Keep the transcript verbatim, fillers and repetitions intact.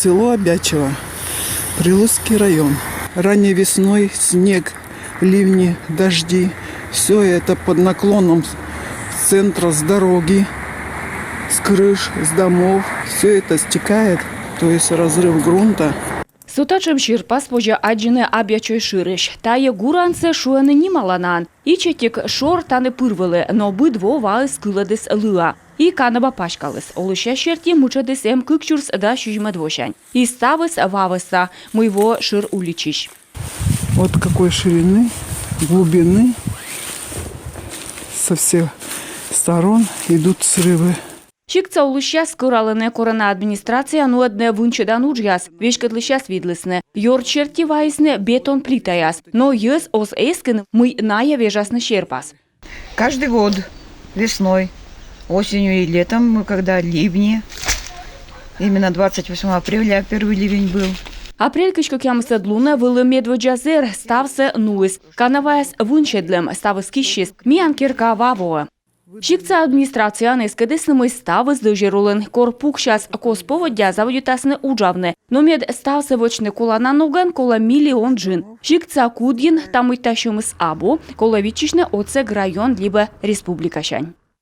Село Абячево, Прилузский район. Ранней весной снег, ливни, дожди. Все это под наклоном с центра, с дороги, с крыш, с домов. Все это стекает, то есть разрыв грунта. Со татшӧм серпас позьӧ аддзыны Абъячой шырысь. Тайӧ гурансӧ шуӧны нималанаӧн. Ичӧтик шор тані пыр вӧлі, но быд во ваыс кылӧдіс лыа. И канаба паськаліс. Олысьяс серти, мытшӧдыс эм кык сюрс дас сизимӧд восянь. И ставыс ва вӧсна, мый воӧ шыр уличысь. Вот какой ширины, глубины. Со всех сторон идут срывы. Сиктса олысьяс скӧралӧны, корӧны администрацияӧ нуӧдны вынсьӧдан уджъяс. Веськӧдлысьяс видлісны. Ёрд серти вайисны бетон плитаяс. Но йӧз оз эскы, мый найӧ вежасны серпас. Каждый год весной, осенью и летом, мы когда ливни, именно двадцать восьмого апреля первый ливень был. Апрель кызь кӧкъямысӧд лунӧ вӧлі медводдза зэр, ставсӧ нуис. Канаваяс вынсьӧдлӧм, ставыс киссис. Миян керка ва воӧ. Сиктса администрацияын эскӧдісны, мый ставыс дӧзьӧр улын. Кор пуксяс кос поводдя, заводитасны уджавны. Но мед ставсӧ вӧчны колана ногӧн, колӧ миллион джын. Сиктса кудйын та мыйта сьӧмыс абу, колӧ виччысьны отсӧг район либӧ республикасянь.